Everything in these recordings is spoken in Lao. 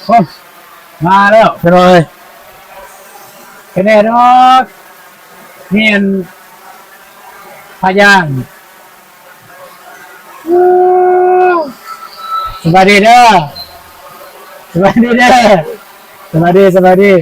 ໂອ້ ມາແລ້ວພີ່ນ້ອງເອີຍ ຄະແນນອອກ ແມ່ນພະຍາງ. ສະບາຍດີເດີ ສະບາຍດີເດີ ສະບາຍດີ ສະບາຍດີ.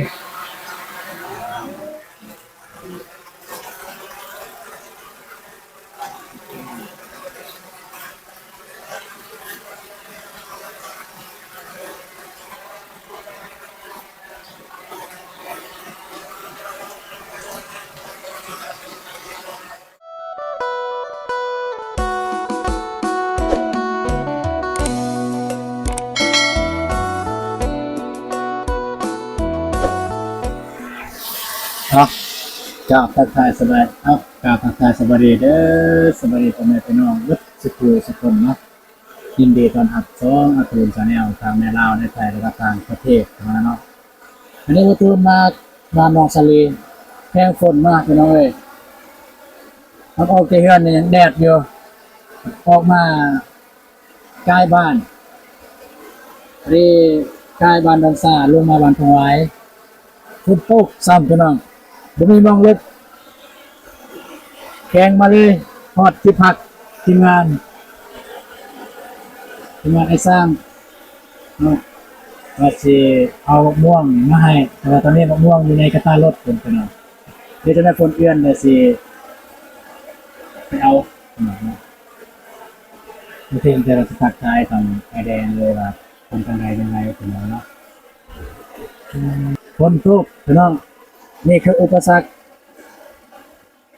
ເນາະ ກາບທັກທາຍສະບາຍ ເອົາ ກາບທັກທາຍສະບາຍດີເດີ ສະບາຍດີພໍ່ແມ່ພີ່ນ້ອງເບິດສຸຜູ້ສຸຄົນເນາະ. ຍິນດີຕ້ອນຮັບຊ່ອງອາຄູນ Channel ທັງໃນລາວ ໃນໄທ ແລະກະຕ່າງປະເທດເນາະ. ອັນນີ້ບ່າວຕູນມາບ້ານໜອງສາລີ ແຮງຝົນມາພີ່ນ້ອງເອີຍ ອອກແຕ່ເຮືອນນີ້ຍັງແດດຢູ່ ອອກມາ ກາຍບ້ານ ເລກາຍບ້ານດອນຊາ ລົງມາບ້ານທົ່ງຫວາຍ ຝົນຕົກຊ້ຳພີ່ນ້ອງ ບໍ່ມີໝ່ອງຫຼົບ ແຂ່ງມາເລີຍ ຮອດທີ່ພັກທີມງານ ທີມງານອ້າຍຊ້າງເນາະ ວ່າຊິເອົາໝາກມ່ວງມາໃຫ້ ແຕ່ວ່າຕອນນີ້ໝາກມ່ວງຢູ່ໃນກະຕ່າລົດພຸ້ນພີ່ນ້ອງ ດຽວຈະໄດ້ຝົນເອື້ອນ ແລ້ວຊິໄປເອົາເນາະ. ມາເຖິງແຕ່ລະສະທັກທາຍທາງອ້າຍແດງເລີຍວ່າເປັນຈັ່ງໃດຈັ່ງໃດພີ່ນ້ອງເນາະ. ຝົນຕົກພີ່ນ້ອງ ນີ້ຄືອຸປະສັກ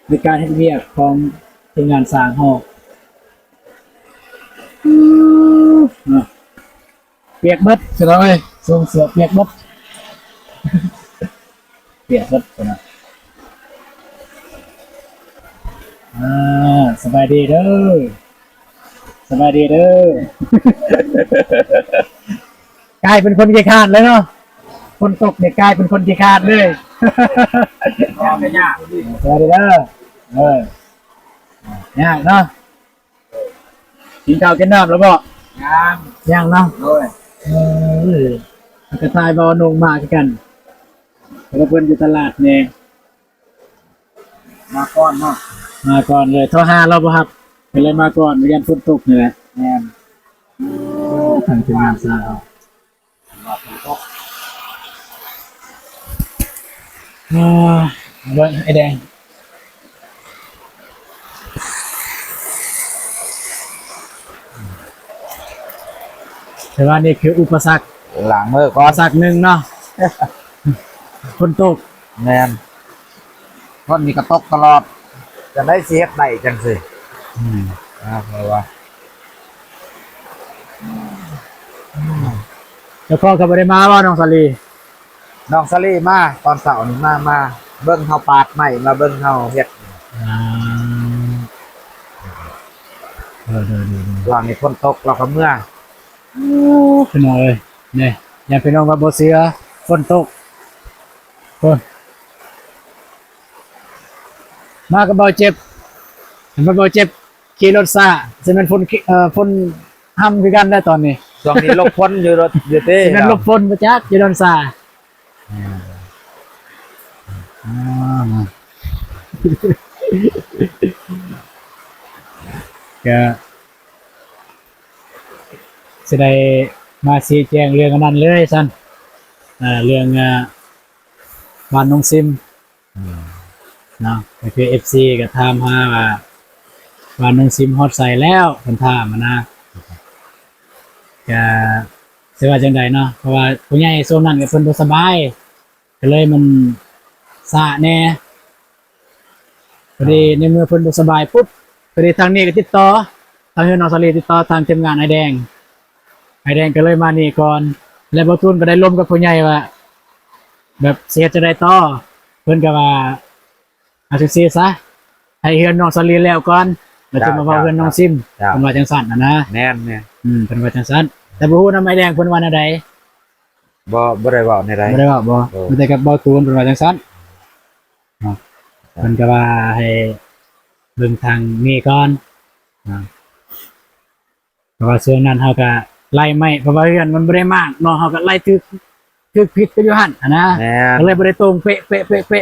ໃນການເຮັດວຽກຂອງທີມງານສ້າງເຮົາເນາະ. ປຽກເບິດພີ່ນ້ອງເອີຍ ຊົງເສື້ອປຽກເບິດ ປຽກເບິດພຸ້ນນະ. ອ່າ ສະບາຍດີເດີ ສະບາຍດີເດີ ກາຍເປັນຄົນຂີ້ຄ້ານເລີຍເນາະ ຝົນຕົກນີ້ກາຍເປັນຄົນຂີ້ຄ້ານເລີຍ. ສະບາຍດີເດີ ເອີ ຍາກເນາະ. ກິນເຂົ້າກິນນ້ຳແລ້ວບໍ່? ຍັງ ຍັງເນາະ ໂດຍ ເອີ ກະຖ່າຍບໍ່ໜຸ່ງມາຄືກັນ ແຕ່ວ່າເພິ່ນຢູ່ຕະຫຼາດແດ່ ມາກ່ອນເນາະ ມາກ່ອນເລີຍ ໂທຫາລາວບໍ່ຮັບ ກໍເລີຍມາກ່ອນ ຢ້ານຝົນຕົກນີ້ແຫຼະ ແມ່ນ ທາງທີມງານສາວ. ອ່າ ເບິ່ງໄອ້ແດງ ແຕ່ວ່ານີ້ຄືອຸປະສັກ ລ້າງມືກ່ອນ ອຸປະສັກໜຶ່ງເນາະ ຝົນຕົກ ແມ່ນ. ຝົນນີ້ກໍຕົກຕະຫຼອດ ຈັ່ງໃດຊິເຮັດໄດ້ຈັ່ງຊີ້ ອືມ ອ່າ ເພາະວ່າ ເຈົ້າຂອງກໍບໍ່ໄດ້ມາບໍ່ ນ້ອງສາລີ? ນ້ອງສາລີມາຕອນເຊົ້ານີ້ ມາ ມາເບິ່ງເຮົາປາດໄມ້ ມາເບິ່ງເຮົາເຮັດ ອ່າ ເອີ ເດີໆໆ ວ່າງນີ້ຝົນຕົກລາວກໍເມືອ. ໂອ້ ພີ່ນ້ອງເອີຍ ນີ້ ຢ້ານພີ່ນ້ອງວ່າບໍ່ເຊື່ອ ຝົນຕົກ ໂອ້ຍ ມາກັບບ່າວເຈັບ ເຫັນບ່າວເຈັບຂີ່ລົດຊ້າ ຊິແມ່ນຝົນ ເອີ ຝົນຮຳຄືກັນແຫຼະຕອນນີ້ ຊ່ວງນີ້ຫຼົບຝົນຢູ່ ຢູ່ຕິ ຊິແມ່ນຫຼົບຝົນບໍ່ຈັກ ຢູ່ດອນຊາ ອ່າ ກະ ຊິໄດ້ມາຊີ້ແຈງເລື່ອງອັນນັ້ນເລີຍຊັ້ນ ເລື່ອງ ອ່າ ບ້ານໜອງຊິມ ອືມ ເນາະ ກໍຄືເອັຟຊີກໍຖາມຫາວ່າ ບ້ານໜອງຊິມຮອດໃສແລ້ວ ເພິ່ນຖາມຫັ້ນນະ ກະຊິວ່າຈັ່ງໃດເນາະ ເພາະວ່າຜູ້ໃຫຍ່ຊ່ວງນັ້ນກໍເພິ່ນບໍ່ສະບາຍ ກໍເລີຍມັນຊ້າແດ່. ພໍດີໃນເມື່ອເພິ່ນບໍ່ສະບາຍປຸບ ພໍດີທາງນີ້ກໍຕິດຕໍ່ ທາງເຮືອນນ້ອງສາລີຕິດຕໍ່ທາງທີມງານອ້າຍແດງ ອ້າຍແດງກໍເລີຍມານີ້ກ່ອນ ແລະ ບ່າວຕູນກໍໄດ້ລົມກັບຜູ້ໃຫຍ່ວ່າ ແບບຊິເຮັດຈັ່ງໃດຕໍ່ ເພິ່ນກໍວ່າ ເອົາຈັ່ງຊີ້ຊະ ໃຫ້ເຮືອນນ້ອງສາລີແລ້ວກ່ອນ ແລ້ວຈຶ່ງມາເວົ້າເຮືອນນ້ອງຊິມ ເພິ່ນວ່າຈັ່ງຊັ້ນຫັ້ນນະ ແມ່ນໆ ອືມ ເພິ່ນວ່າຈັ່ງຊັ້ນ ແຕ່ບໍ່ຮູ້ນຳອ້າຍແດງເພິ່ນວ່າແນວໃດ ບໍ່ ບໍ່ໄດ້ເວົ້າແນວໃດ ບໍ່ໄດ້ເວົ້າບໍ່ ມີແຕ່ກັບບ່າວຕູນເພິ່ນວ່າຈັ່ງຊັ້ນ ເນາະ ເພິ່ນກໍວ່າໃຫ້ເບິ່ງທາງນີ້ກ່ອນ ເນາະ ເພາະວ່າຊ່ວງນັ້ນເຮົາກໍ ໄລ່ໄມ້ ເພາະວ່າເຮືອນມັນບໍ່ໄດ້ໝາກເນາະ ເຮົາກໍໄລ່ຖືກ ຖືກຜິດໄປຢູ່ຫັ້ນຫັ້ນນະ ແມ່ນ ກໍເລີຍບໍ່ໄດ້ຕົງເປະໆໆ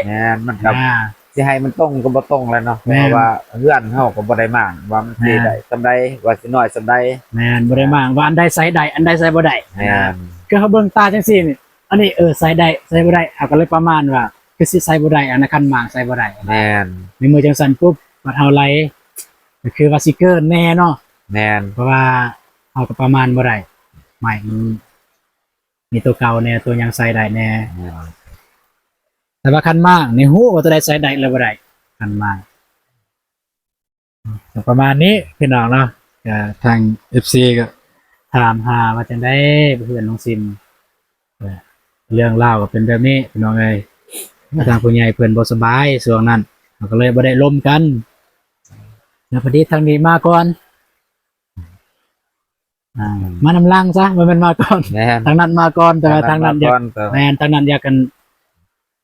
ໆ ແມ່ນ ມັນກໍ ອ່າ ຊິໃຫ້ມັນຕົງກໍບໍ່ຕົງແຫຼະເນາະ ແມ່ນ ເພາະວ່າເຮືອນເຮົາກໍບໍ່ໄດ້ໝາກວ່າມັນຊິ ແມ່ນ ໄດ້ສ່ຳໃດ ວ່າຊິນ້ອຍສ່ຳໃດ ແມ່ນ ບໍ່ໄດ້ໝາກວ່າອັນໃດໃສ່ໄດ້ ອັນໃດໃສ່ບໍ່ໄດ້ ແມ່ນ ນະ ຄືເຮົາເບິ່ງຕາຈັ່ງຊີ້ນີ້ ອັນນີ້ ເອີ ໃສ່ໄດ້ ໃສ່ບໍ່ໄດ້ ເຮົາກໍເລີຍປະມານວ່າ ຄືຊິໃສ່ບໍ່ໄດ້ ອັນນັ້ນຄັນໝາກໃສ່ບໍ່ໄດ້ ແມ່ນ ໃນເມື່ອຈັ່ງຊັ້ນປຸບ ບັດເຮົາໄລ່ ກໍຄືວ່າຊິເກີນແດ່ເນາະ ແມ່ນ ເພາະວ່າເຮົາກໍປະມານບໍ່ໄດ້ ໄມ້ມັນມີຕົວເກົ່າແດ່ ຕົວຫຍັງໃສ່ໄດ້ແດ່ ແມ່ນ ແຕ່ວ່າຄັນໝາກນີ້ຮູ້ວ່າຕົວໃດໃສ່ໄດ້ ແລະ ບໍ່ໄດ້ ຄັນໝາກ ກໍປະມານນີ້ພີ່ນ້ອງເນາະ ກໍທາງເອັຟຊີກໍຖາມຫາວ່າຈັ່ງໃດເພື່ອນນ້ອງຊິມ ເອີ ເລື່ອງລາວກໍເປັນແບບນີ້ພີ່ນ້ອງເອີຍ ທາງຜູ້ໃຫຍ່ເພິ່ນບໍ່ສະບາຍຊ່ວງນັ້ນ ເຮົາກໍເລີຍບໍ່ໄດ້ລົມກັນ ແລ້ວພໍດີທາງນີ້ມາກ່ອນ ອ່າ ມານຳຫຼັງຊະ ບໍ່ແມ່ນມາກ່ອນ ແມ່ນ ທາງນັ້ນມາກ່ອນ ແຕ່ວ່າທາງນັ້ນຢາກ ແມ່ນ ທາງນັ້ນຢາກກັນ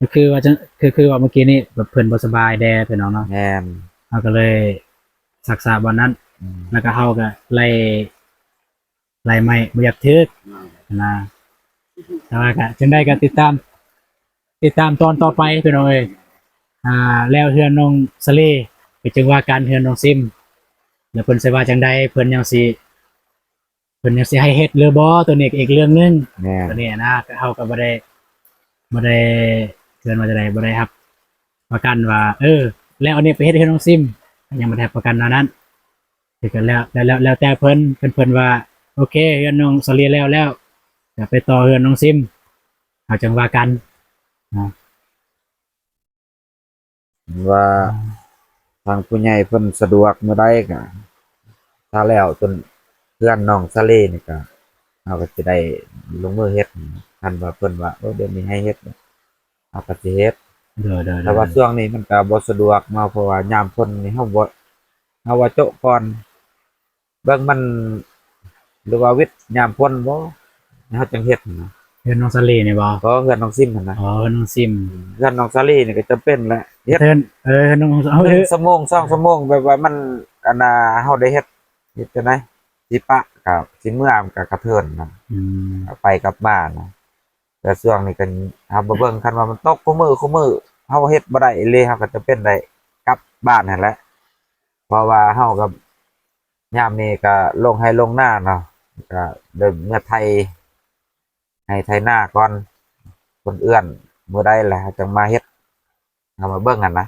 ກໍຄືວ່າ ຄື ຄືວ່າເມື່ອກີ້ນີ້ ແບບເພິ່ນບໍ່ສະບາຍແດ່ພີ່ນ້ອງເນາະ ແມ່ນ ເຮົາກໍເລີຍຊັກຊ້າບ່ອນນັ້ນ ອືມ ແລ້ວກໍເຮົາກໍໄລ່ ໄລ່ໄມ້ບໍ່ຢາກຖືກ ອືມ ນະ ແຕ່ວ່າກໍຈັ່ງໃດກໍຕິດຕາມ ຕິດຕາມຕອນຕໍ່ໄປພີ່ນ້ອງເອີຍ ອ່າ ແລ້ວເຮືອນນ້ອງສາລີ ກໍຈຶ່ງວ່າກັນເຮືອນນ້ອງຊິມ ແລ້ວເພິ່ນຊິວ່າຈັ່ງໃດ ເພິ່ນຍັງຊິ ເພິ່ນຍັງຊິໃຫ້ເຮັດຫຼືບໍ່ ຕົວນີ້ກໍອີກເລື່ອງໜຶ່ງ ແມ່ນ ຕົວນີ້ນະ ເຮົາກໍບໍ່ໄດ້ ບໍ່ໄດ້ ເອີ້ນວ່າຈັ່ງໃດ ບໍ່ໄດ້ຮັບປະກັນວ່າ ເອີ ແລ້ວອັນນີ້ໄປເຮັດເຮືອນນ້ອງຊິມ ຍັງບໍ່ໄດ້ຮັບປະກັນແນວນັ້ນ ຄືກັນແລ້ວ ແລ້ວ ແລ້ວ ແລ້ວແຕ່ເພິ່ນ ຄັນເພິ່ນວ່າ ໂອເຄ ເຮືອນນ້ອງສາລີແລ້ວ ແລ້ວ ຈະໄປຕໍ່ເຮືອນນ້ອງຊິມ ເຮົາຈັ່ງວ່າກັນນະ. ວ່າ ອ່າ ທາງຜູ້ໃຫຍ່ເພິ່ນສະດວກມື້ໃດກະ ຖ້າແລ້ວຈົນເຮືອນນ້ອງສາລີນີ້ກະ ເຮົາກະຊິໄດ້ລົງມືເຮັດ ຄັນວ່າເພິ່ນວ່າ ໂອ້ ດຽວນີ້ໃຫ້ເຮັດ ເຮົາກະຊິເຮັດ ໂດຍໆໆ ແຕ່ວ່າຊ່ວງນີ້ມັນກະບໍ່ສະດວກເນາະ ເພາະວ່າຍາມຝົນນີ້ເຮົາບໍ່ ເຮົາວ່າໂຈະກ່ອນ ເບິ່ງມັນ ຫຼືວ່າວິດຍາມຝົນບໍ່ ເຮົາຈັ່ງເຮັດນະ ເຮືອນນ້ອງສາລີນີ້ບໍ່? ບໍ່ ເຮືອນນ້ອງຊິມຫັ້ນນະ ອໍ ເຮືອນນ້ອງຊິມ ເຮືອນນ້ອງສາລີນີ້ກໍຈຳເປັນແຫຼະ ເຮັດ ເອີ ເຮືອນນ້ອງ ເອີ ໜຶ່ງຊົ່ວໂມງ ສອງຊົ່ວໂມງ ແບບວ່າມັນ ອັນນ່າ ເຮົາໄດ້ເຮັດ ເຮັດຈັ່ງໃດ ຊິປະກໍຊິເມືອ ມັນກໍກະເທີນນະ ອືມ ໄປກັບມານະ ແຕ່ຊ່ວງນີ້ກໍເຮົາມາເບິ່ງ ຄັນວ່າມັນຕົກຄູ່ມື້ ຄູ່ມື້ ເຮົາເຮັດບໍ່ໄດ້ອີ່ຫຼີ ເຮົາກໍຈຳເປັນໄດ້ກັບບ້ານຫັ້ນແຫຼະ ເພາະວ່າເຮົາກໍ ຍາມນີ້ກໍລົງໄຮ່ລົງນາເນາະ ກໍໄດ້ເມືອໄຖໄຮ່ໄຖນາກ່ອນ ຄົນເອື້ອນ ມື້ໃດແຫຼະເຮົາຈັ່ງມາເຮັດ ເຮົາມາເບິ່ງຫັ້ນນະ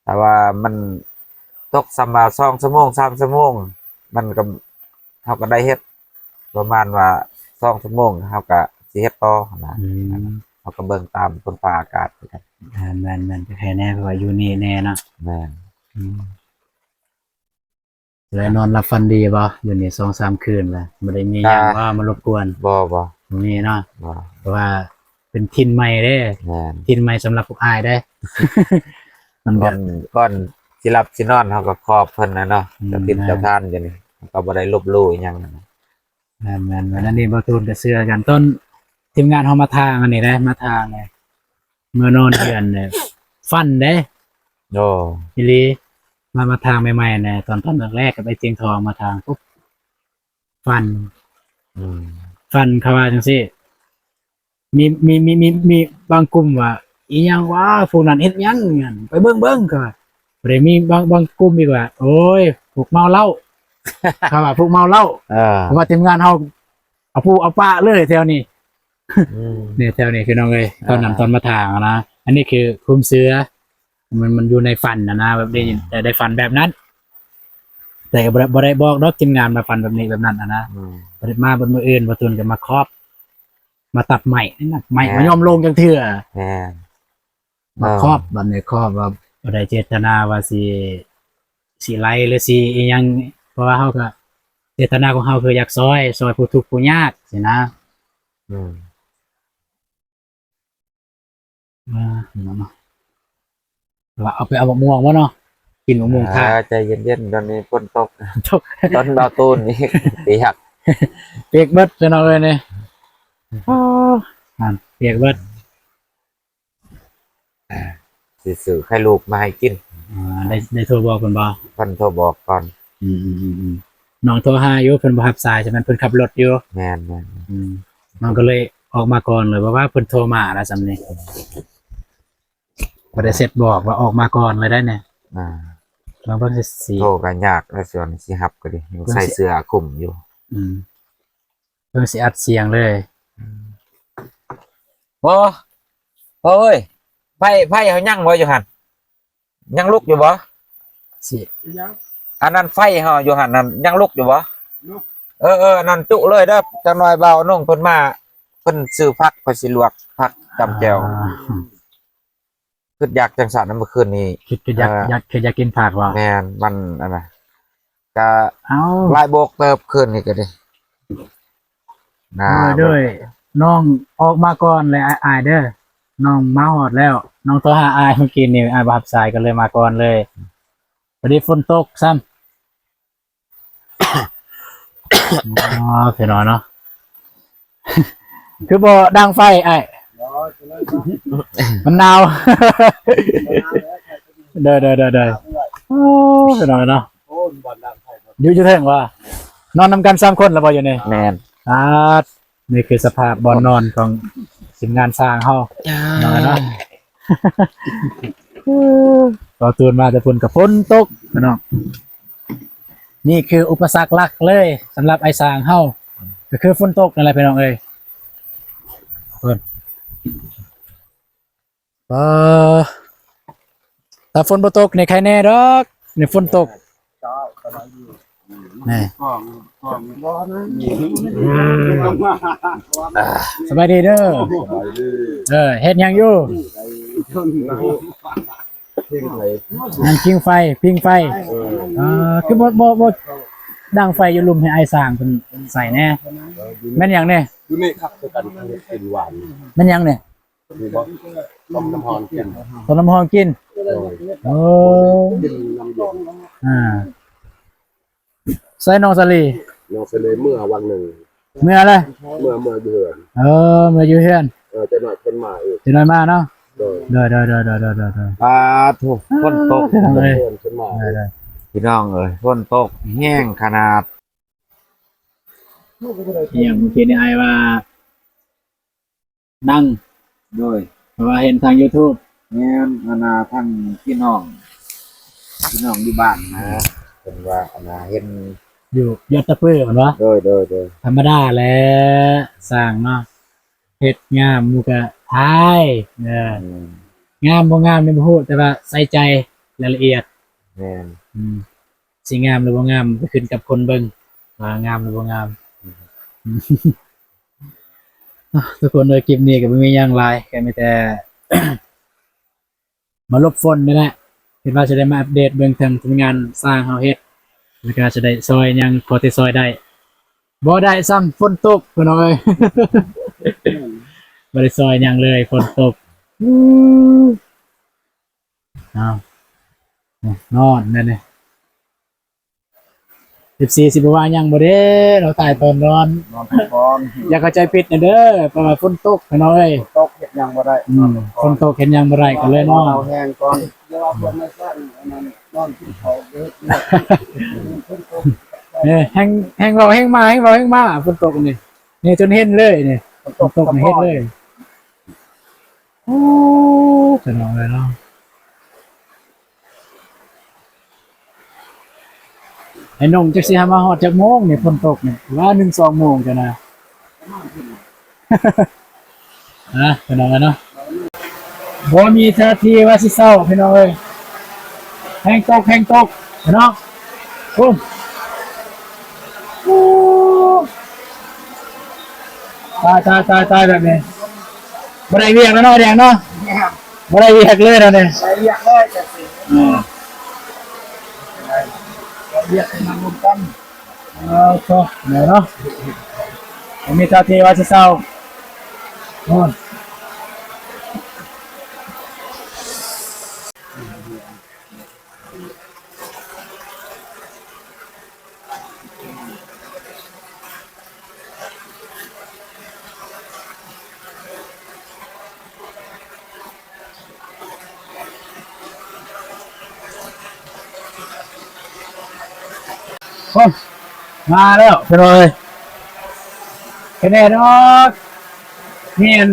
ຖ້າວ່າມັນຕົກສ່ຳວ່າສອງຊົ່ວໂມງ ສາມຊົ່ວໂມງ ມັນກໍ ເຮົາກໍໄດ້ເຮັດ ປະມານວ່າສອງຊົ່ວໂມງ ເຮົາກໍຊິເຮັດຕໍ່ຫັ້ນນະ ອືມ ເຮົາກໍເບິ່ງຕາມຝົນຟ້າອາກາດຄືກັນ ແມ່ນໆໆ ກໍແຄ່ແນ່ ເພາະວ່າຢູ່ນີ້ແນ່ເນາະ ແມ່ນ ອືມ. ແລ້ວນອນຫຼັບຝັນດີບໍ່? ຢູ່ນີ້ສອງສາມຄືນແລ້ວ ບໍ່ໄດ້ມີຫຍັງ ອ່າ ມາລົບກວນ? ບໍ່ ບໍ່ ບໍ່ມີເນາະ ບໍ່ ເພາະວ່າເປັນຖິ່ນໃໝ່ເດ້ ແມ່ນ ຖິ່ນໃໝ່ສຳລັບພວກອ້າຍເດ້ ມັນກໍ ກ່ອນ ກ່ອນຊິຫຼັບຊິນອນ ເຮົາກໍຂອບເພິ່ນນະເນາະ ອືມ ເຈົ້າຖິ່ນເຈົ້າທານຢູ່ນີ້ ເຮົາກໍບໍ່ໄດ້ລົບຫຼູ່ອີ່ຫຍັງນະ ແມ່ນໆໆ ອັນນີ້ບໍ່ຕູນກໍເຊື່ອກັນ ຕອນທີມງານເຮົາມາທາງອັນນີ້ເດ້ ມາທາງນີ້ ເມື່ອນອນເຮືອນນີ້ ຝັນເດ້ ໂອ້ ອີ່ຫຼີ ມາ ມາທາງໃໝ່ໆນະ ຕອນ ຕອນແລກໆກັບໄອ້ຕຽງທອງມາທາງປຸບ ຝັນ ອືມ ຝັນເຂົາວ່າຈັ່ງຊີ້ ມີ ມີ ມີ ມີ ມີບາງກຸ່ມວ່າ ອີ່ຫຍັງວະ ພວກນັ້ນເຮັດຫຍັງນັ້ນ ໄປເບິ່ງໆ ເຂົາວ່າ ບໍ່ໄດ້ ມີບາງ ບາງກຸ່ມອີກວ່າ ໂອ້ຍ ພວກເມົາເຫຼົ້າ ເຂົາວ່າ ພວກເມົາເຫຼົ້າ ເອີ ເພາະວ່າທີມງານເຮົາ ເອົາປູເອົາປາເລີຍແຖວນີ້ ອືມ ນີ້ແຖວນີ້ພີ່ນ້ອງເອີຍ ອ່າ ຕອນນັ້ນຕອນມາທາງນະ ອັນນີ້ຄືຄວາມເຊື່ອ ມັນ ມັນຢູ່ໃນຝັນນະນະ ແບບໄດ້ຍິນ ອ່າ ໄດ້ຝັນແບບນັ້ນ ແຕ່ກໍບໍ່ໄດ້ ບໍ່ໄດ້ບອກດອກທີມງານວ່າຝັນແບບນີ້ແບບນັ້ນນະນະ ອືມ ບັດມາບັດມື້ອື່ນ ບໍ່ຕູນກໍມາຂອບ ມາຕັດໄມ້ນັ້ນນະ ໄມ້ ແມ່ນ ບໍ່ຍອມລົງຈັກເທື່ອ ແມ່ນ ມາຂອບ ເອີ ບັດນີ້ຂອບວ່າບໍ່ໄດ້ເຈດຕະນາວ່າຊິ ຊິໄລ່ ຫຼື ຊິອີ່ຫຍັງ ເພາະວ່າເຮົາກໍ ເຈດຕະນາຂອງເຮົາຄືຢາກຊ່ອຍ ຊ່ອຍຜູ້ທຸກຜູ້ຍາກຊີ້ນະ ອືມ ວ່າເນາະ ວ່າເອົາໄປເອົາໝາກມ່ວງບໍ່ເນາະ ກິນໝາກມ່ວງ ອ່າ ຖ້າ ໃຈເຢັນໆ ດຽວນີ້ຝົນຕົກ ຕົກ ຕອນເບົາຕູນນີ້ປຽກ ປຽກເບິດພີ່ນ້ອງເອີຍນີ້ ໂອ້ ນັ້ນ ປຽກເບິດ. ອ່າ ຊິຊື້ໄຂ່ລູກມາໃຫ້ກິນ ອ່າ ໄດ້ ໄດ້ໂທບອກເພິ່ນບໍ່? ເພິ່ນໂທບອກກ່ອນ ອືມໆໆ ນ້ອງໂທຫາຢູ່ ເພິ່ນບໍ່ຮັບສາຍ ສະນັ້ນເພິ່ນຂັບລົດຢູ່. ແມ່ນໆ ອືມ ນ້ອງກໍເລີຍອອກມາກ່ອນເລີຍ ເພາະວ່າເພິ່ນໂທມາລະສ່ຳນີ້ ບໍ່ໄດ້ເຊັດບອກວ່າອອກມາກ່ອນເລີຍໄດ໋ນີ້. ອ່າ ລອງເບິ່ງຊິ ໂທກໍຍາກແລ້ວ ສ່ວນຊິຮັບກໍດີ ຍັງໃສ່ເສື້ອຄຸມຢູ່. ອືມ ເບິ່ງຊິອັດສຽງເລີຍ. ບໍ່ ພໍ່ເອີຍ ໄຟ ໄຟເຮົາຍັງບໍ່ຢູ່ຫັ້ນ? ຍັງລຸກຢູ່ບໍ່? ຊິ ອັນນັ້ນໄຟເຮົາຢູ່ຫັ້ນນັ້ນຍັງລຸກຢູ່ບໍ່? ເອີໆ ອັນນັ້ນຈຸເລີຍເດີ ຈັກໜ່ອຍບ່າວນົງເພິ່ນມາ ເພິ່ນຊື້ຜັກ ຂ້ອຍຊິລວກຜັກຈຳແຈ່ວ. ອ່າ ຄິດຢາກຈັ່ງຊັ້ນນະ ມື້ຄືນນີ້ ຄິດຢາກ ເອີ ຢາກ ຄິດຢາກກິນຜັກບໍ່? ແມ່ນ ມັນອັນນະ ກະ ເອົ້າ ຫຼາຍໂບກເຕີບຄືນນີ້ກໍດີ. ໂດຍ ໂດຍ ນ້ອງອອກມາກ່ອນແລ້ວ ອ້າຍເດີ ນ້ອງມາຮອດແລ້ວ. ນ້ອງໂທຫາອ້າຍເມື່ອກີ້ນີ້ ອ້າຍບໍ່ຮັບສາຍ ກໍເລີຍມາກ່ອນເລີຍ ພໍດີຝົນຕົກຊ້ຳ. ອໍ ພີ່ນ້ອງເນາະ ຄືບໍ່ດັງໄຟອ້າຍ? ມັນໜາວ. ໂດຍໆໆໆ ໂອ້ ພີ່ນ້ອງເນາະ ຢູ່ ຢູ່ເທິງວ່າ ນອນນຳກັນສາມຄົນແລ້ວບໍ່ຢູ່ນີ້? ແມ່ນ ອາດ ນີ້ຄືສະພາບບ່ອນນອນຂອງທີມງານຊ່າງເຮົາເນາະ. ຕອນຕື່ນມາແຕ່ພຸ້ນກໍຝົນຕົກພີ່ນ້ອງ. ນີ້ຄືອຸປະສັກຫຼັກເລີຍສຳລັບອ້າຍຊ່າງເຮົາ ກໍຄືຝົນຕົກນັ້ນແຫຼະພີ່ນ້ອງເອີຍ. ເອີ ຖ້າຝົນບໍ່ຕົກນີ້ໄຄແນ່ດອກ ນີ້ຝົນຕົກ. ແນ່ ສະບາຍດີເດີ. ເອີ ເຮັດຫຍັງຢູ່? ນັ່ງຜິງໄຟ ຜິງໄຟ. ເອີ ຄືບໍ່ ບໍ່ ບໍ່ດັງໄຟຢູ່ລຸ່ມໃຫ້ອ້າຍຊ່າງເພິ່ນໃສ່ແດ່. ແມ່ນຫຍັງນີ້? ຢູ່ນີ້ຄັກຄືກັນ ກິນຫວານ. ແມ່ນຫຍັງນີ້? ມີບໍ່? ຕົ້ມນ້ຳຮ້ອນກິນ ຕົ້ມນ້ຳຮ້ອນກິນ. ໂດຍ ໂອ້ ກິນນ້ຳເຢັນ. ອ່າ ໃສນ້ອງສາລີ? ນ້ອງສາລີເມື່ອວັນໜຶ່ງ ເມື່ອລະ ເມື່ອ ເມື່ອຢູ່ເຮືອນ. ເອີ ເມື່ອຢູ່ເຮືອນ. ເອີ ຈັກໜ່ອຍເພິ່ນມາອີກ ຈັກໜ່ອຍມາເນາະ. ໂດຍ ໂດຍ ໂດຍ ໂດຍ ໂດຍ ໂດຍ ໂດຍ. ປາດໂທ້ ຝົນຕົກ ເພິ່ນເດີ ພີ່ນ້ອງເອີຍ ຝົນຕົກແຮງຂະໜາດ. ອີຫຍັງເມື່ອກີ້ນີ້ອ້າຍວ່າ ດັງ. ໂດຍ ເພາະວ່າເຫັນທາງຢູທູບ. ແມ່ນ ອັນນ່າ ທາງພີ່ນ້ອງ ພີ່ນ້ອງຢູ່ບ້ານນະ ເພິ່ນວ່າ ອັນນ່າ ເຫັນຢູ່ ຢູ່ອັດຕະປືແມ່ນບໍ່? ໂດຍ ໂດຍ ໂດຍ. ທຳມະດາແຫຼະ ຊ່າງເນາະ ເຮັດງາມໝູ່ກະຖ່າຍ. ເອີ ອືມ ງາມບໍ່ງາມນີ້ບໍ່ຮູ້ ແຕ່ວ່າໃສ່ໃຈລາຍລະອຽດ. ແມ່ນ ອືມ ຊິງາມຫຼືບໍ່ງາມ ກໍຂຶ້ນກັບຄົນເບິ່ງວ່າງາມຫຼືບໍ່ງາມ. ອືມ ທຸກຄົນເອີຍ ຄລິບນີ້ກໍບໍ່ມີຫຍັງຫຼາຍ ກໍມີແຕ່ມາຫຼົບຝົນນີ້ແຫຼະ ຄິດວ່າຊິໄດ້ມາອັບເດດເບິ່ງທາງທີມງານຊ່າງເຮົາເຮັດ ແລ້ວກໍຊິໄດ້ຊ່ອຍຫຍັງພໍທີ່ຊ່ອຍໄດ້. ບໍ່ໄດ້ຊ້ຳ ຝົນຕົກພີ່ນ້ອງເອີຍ ບໍ່ໄດ້ຊ່ອຍຫຍັງເລີຍ ຝົນຕົກ. ອ້າວ ນອນແນ່ນີ້ ເອັຟຊີຊິບໍ່ວ່າຫຍັງບໍ່ເດ້ ເຮົາຖ່າຍຕອນນອນ. ນອນກ່ອນ ຢ່າເຂົ້າໃຈຜິດນະເດີ ເພາະວ່າຝົນຕົກພີ່ນ້ອງເອີຍ ຝົນຕົກເຮັດຫຍັງບໍ່ໄດ້. ອືມ ຝົນຕົກເຮັດຫຍັງບໍ່ໄດ້ ກໍເລີຍນອນ ເອົາແຮງກ່ອນ. ເອີ ແຮງ ແຮງເວົ້າແຮງມາ ແຮງເວົ້າແຮງມາ ຝົນຕົກນີ້ ນີ້ຈົນເຫັນເລີຍນີ້ ຝົນຕົກນີ້ເຫັນເລີຍ. ໂອ້ ພີ່ນ້ອງເອີຍເນາະ ໄອ້ນົງ ຈັກຊິຫາມາຮອດຈັກໂມງນີ້ ຝົນຕົກນີ້ ວ່າໜຶ່ງສອງໂມງຈ້ະນະ. ອ່ະ ພີ່ນ້ອງເອີຍເນາະ ບໍ່ມີທ່າທີວ່າຊິເຊົາ ພີ່ນ້ອງເອີຍ ແຮງຕົກ ແຮງຕົກ ພີ່ນ້ອງ. ໂອ້ ຕາຍ ຕາຍ ຕາຍ ຕາຍ ແບບນີ້ ບໍ່ໄດ້ວຽກແລ້ວເນາະ ແດງເນາະ ບໍ່ໄດ້ວຽກເລີຍເນາະນີ້ ບໍ່ໄດ້ວຽກເລີຍ ຈັງຊີ້ ອືມ ວຽກນຳລົມກັນ. ເອົາໂທ້ ແມ່ນເນາະ ບໍ່ມີທ່າທີວ່າຊິເຊົາ. ໂອ້ຍ ໂອ້ຍ ມາແລ້ວພີ່ນ້ອງເອີຍ ຄະແນນອອກ ແມ່ນ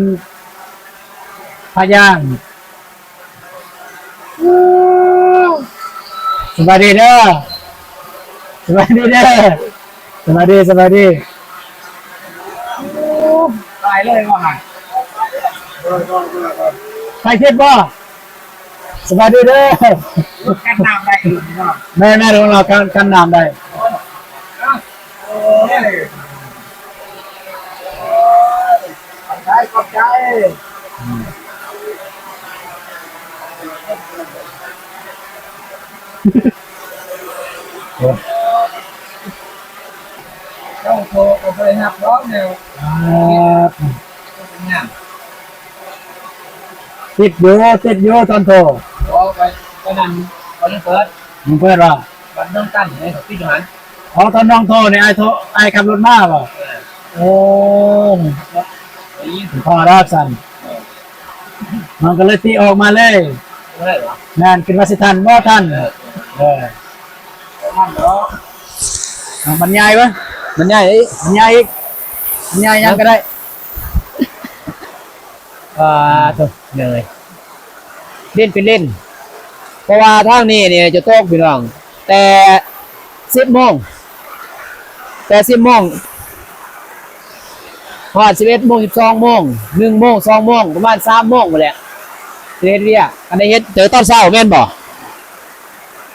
ພະຍາງ. ສະບາຍດີເດີ ສະບາຍດີເດີ ສະບາຍດີ ສະບາຍດີ. ຕາຍເລີຍວ່າຫັ້ນ ຖ່າຍຄລິບບໍ່? ສະບາຍດີເດີ. ກັນນ້ຳໄດ້ຢູ່ເນາະ. ແມ່ນໆ ຂອງລາວກັນ ກັນນ້ຳໄດ້. ໂອ້ຍ ຂອບໃຈ ຂອບໃຈ. ໂອ້ ເຈົ້າໂທກໍບໍ່ໄດ້ຮັບດອກແນວ ອ່າ ຕິດຢູ່ ຕິດຢູ່ຕອນໂທ. ບໍ່ ໄປ ໄປນັ້ນ ໄປນັ້ນເປີດ ມັນເປີດວ່າ ບັດນ້ອງກັນໄງ ຕິດຢູ່ຫັ້ນ. ອໍ ຕອນນ້ອງໂທນີ້ ອ້າຍໂທ ອ້າຍຂັບລົດມາບໍ່? ເອີ ໂອ້ ໄດ້ຍິນ ພໍລະຊັ້ນ ເອີ ມັນກໍເລີຍຕິອອກມາເລີຍ. ບໍ່ໄດ້ຫວາ? ແມ່ນ ຄິດວ່າຊິທັນບໍ່? ທັນ ເອີ ເອີ ທັນເນາະ. ເອົາ ບັນຍາຍເບິ່ງ ບັນຍາຍອີກ ບັນຍາຍອີກ ບັນຍາຍຫຍັງກໍໄດ້. ອ່າ ໂທ້ ເອີຍ ຫຼິ້ນເປັນຫຼິ້ນ ເພາະວ່າທາງນີ້ນີ້ຈະຕົກ ພີ່ນ້ອງ ແຕ່ສິບໂມງ ແຕ່ສິບໂມງ ຮອດສິບເອັດໂມງ ສິບສອງໂມງ ໜຶ່ງໂມງ ສອງໂມງ ປະມານສາມໂມງພຸ້ນແຫຼະ ຊິເຮັດວຽກ. ອັນນີ້ເຮັດແຕ່ຕອນເຊົ້າແມ່ນບໍ່?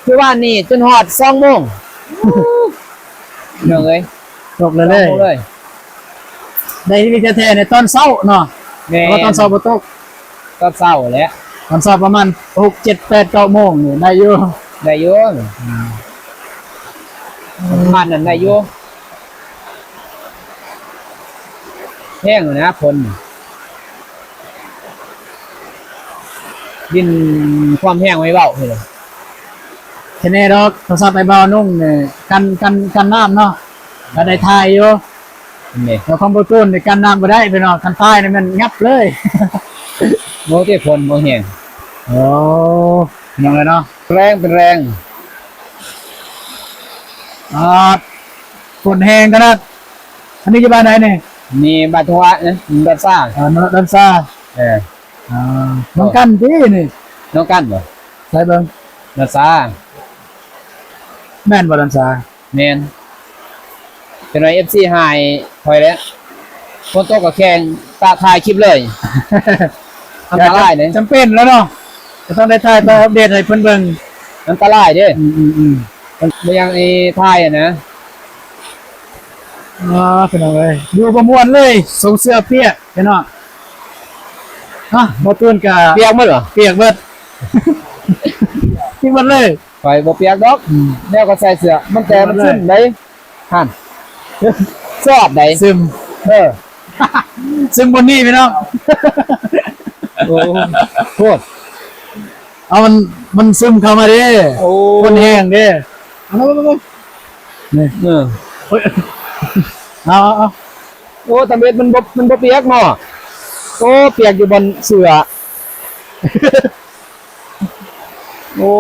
ຄືວານນີ້ຈົນຮອດສອງໂມງ ພີ່ນ້ອງເອີຍ ຕົກເລີຍ ຕົກເລີຍ. ໄດ້ທີ່ແທ້ໆ ໃນຕອນເຊົ້າເນາະ. ແມ່ນ ເພາະວ່າຕອນເຊົ້າບໍ່ຕົກ ຕອນເຊົ້າແຫຼະ ຕອນເຊົ້າປະມານຫົກ ເຈັດ ແປດ ເກົ້າໂມງນີ້ໄດ້ຢູ່ ໄດ້ຢູ່ ອືມ ປະມານນັ້ນໄດ້ຢູ່. ແຮງນະ ຝົນ ດິນຄວ່ຳແຮງ ໄວ້ເວົ້າ ເຫັນແນ່ດອກ ໂທລະສັບໄອ້ບ່າວນຸ່ງນີ້ ກັນ ກັນ ກັນນ້ຳເນາະ ກໍໄດ້ຖ່າຍຢູ່. ນີ້ ແລ້ວຂອງບໍ່ຕູນນີ້ກັນນ້ຳບໍ່ໄດ້ພີ່ນ້ອງ ຄັນຕາຍນີ້ແມ່ນຫຍັບເລີຍ. ໂອ້ ທີ່ຝົນບໍ່ແຮງ ໂອ້ ພີ່ນ້ອງເອີຍເນາະ ແຮງເປັນແຮງ. ອາ ຝົນແຮງຂະໜາດ. ອັນນີ້ຢູ່ບ້ານໃດນີ້? ນີ້ບ້ານທົ່ວນະ ດອນຊາ ອ່າ ດອນຊາ ເອີ ອ່າ ນ້ອງກັນຕິນີ້? ນ້ອງກັນບໍ່? ໃສ່ເບິ່ງ ດອນຊາ ແມ່ນບໍ່ ດອນຊາ? ແມ່ນ ຈັກໜ່ອຍເອັຟຊີຫາຍຂ້ອຍແຫຼະ ຝົນຕົກກໍແຂ່ງຕາ ຖ່າຍຄລິບເລີຍ ອັນຕະລາຍເດ້ ຈຳເປັນແລ້ວເນາະ ກໍຕ້ອງໄດ້ຖ່າຍໄປອັບເດດໃຫ້ເພິ່ນເບິ່ງ ອັນຕະລາຍເດ້ ອືມໆໆ ມັນບໍ່ຢາກໃຫ້ຖ່າຍຫັ້ນນະ. ອໍ ພີ່ນ້ອງເອີຍ ຢູ່ບໍ່ມ່ວນເລີຍ ສົ່ງເສື້ອປຽກພີ່ນ້ອງ ຮະ ບໍ່ຕູນກະປຽກໝົດເຫາະ ປຽກເບິດ ປຽກໝົດເລີຍ. ຂ້ອຍບໍ່ປຽກດອກ ອືມ ແນວກໍໃສ່ເສື້ອ ມັນແຕ່ມັນຊຶມໄດ໋ ຫັ້ນ ຊອດໄດ໋ ຊຶມ ເອີ ຊຶມບ່ອນນີ້ພີ່ນ້ອງ ໂອ້ ໂພດ ເອົາ ມັນ ມັນຊຶມເຂົ້າມາເດ້ ໂອ້ ຝົນແຮງເດ້ ເອົາ ເອົາ ເອົາ ນີ້ ເອີ ໂອ້ຍ ເອົາ ເອົາ ເອົາ ໂອ້ ທຳອິດມັນບໍ່ ມັນບໍ່ປຽກເນາະ ໂອ້ ປຽກຢູ່ບ່ອນເສື້ອ ໂອ້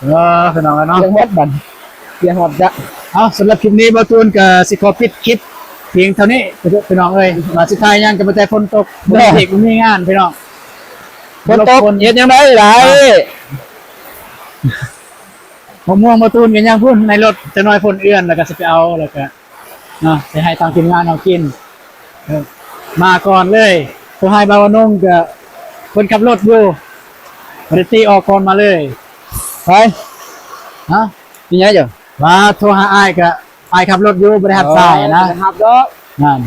ເອີ ພີ່ນ້ອງເອີຍເນາະ ຮຽງຮອດບັດ ຮຽງຮອດຈະ ເອົາ ສຳລັບຄລິບນີ້ ບ່າວຕູນກໍຊິຂໍປິດຄລິບພຽງເທົ່ານີ້ ພີ່ນ້ອງເອີຍ ວ່າຊິຖ່າຍຫຍັງກໍມີແຕ່ຝົນຕົກ ບໍ່ມີວຽກ ບໍ່ມີງານ ພີ່ນ້ອງ ຝົນຕົກ ລົບຝົນ ເຮັດຫຍັງໄດ້ຫຼາຍ ເອົາ ໝາກມ່ວງບ່າວຕູນກໍຍັງພຸ້ນໃນລົດ ຈັກໜ່ອຍຝົນເອື້ອນ ແລ້ວກໍຊິໄປເອົາ ແລ້ວກໍ ເນາະ ໄປໃຫ້ທາງທີມງານເຮົາກິນ ເອີ ມາກ່ອນເລີຍ ໂທຫາບ່າວອານົງ ກໍເພິ່ນຂັບລົດຢູ່ ບໍ່ໄດ້ຕິອອກກ່ອນມາເລີຍ ໄປ ຮະ ມີຫຍັງຢູ່ ວ່າໂທຫາອ້າຍ ກໍອ້າຍຂັບລົດຢູ່ ບໍ່ໄດ້ຮັບສາຍນະ ບໍ່ໄດ້ຮັບດອກ ນັ້ນ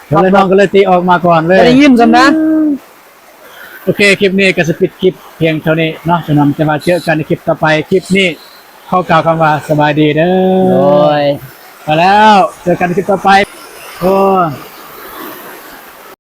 ກໍເລີຍ ນ້ອງກໍເລີຍຕິອອກມາກ່ອນເລີຍ ບໍ່ໄດ້ຍິນຊ້ຳນະ. ໂອເຄ ຄລິບນີ້ກໍຊິປິດຄລິບພຽງເທົ່ານີ້ເນາະ ພີ່ນ້ອງ ແຕ່ວ່າເຈີກັນໃນຄລິບຕໍ່ໄປ ຄລິບນີ້ຂໍກ່າວຄຳວ່າສະບາຍດີເດີ ໂດຍ ໄປແລ້ວ ເຈີກັນໃນຄລິບຕໍ່ໄປ ໂອ້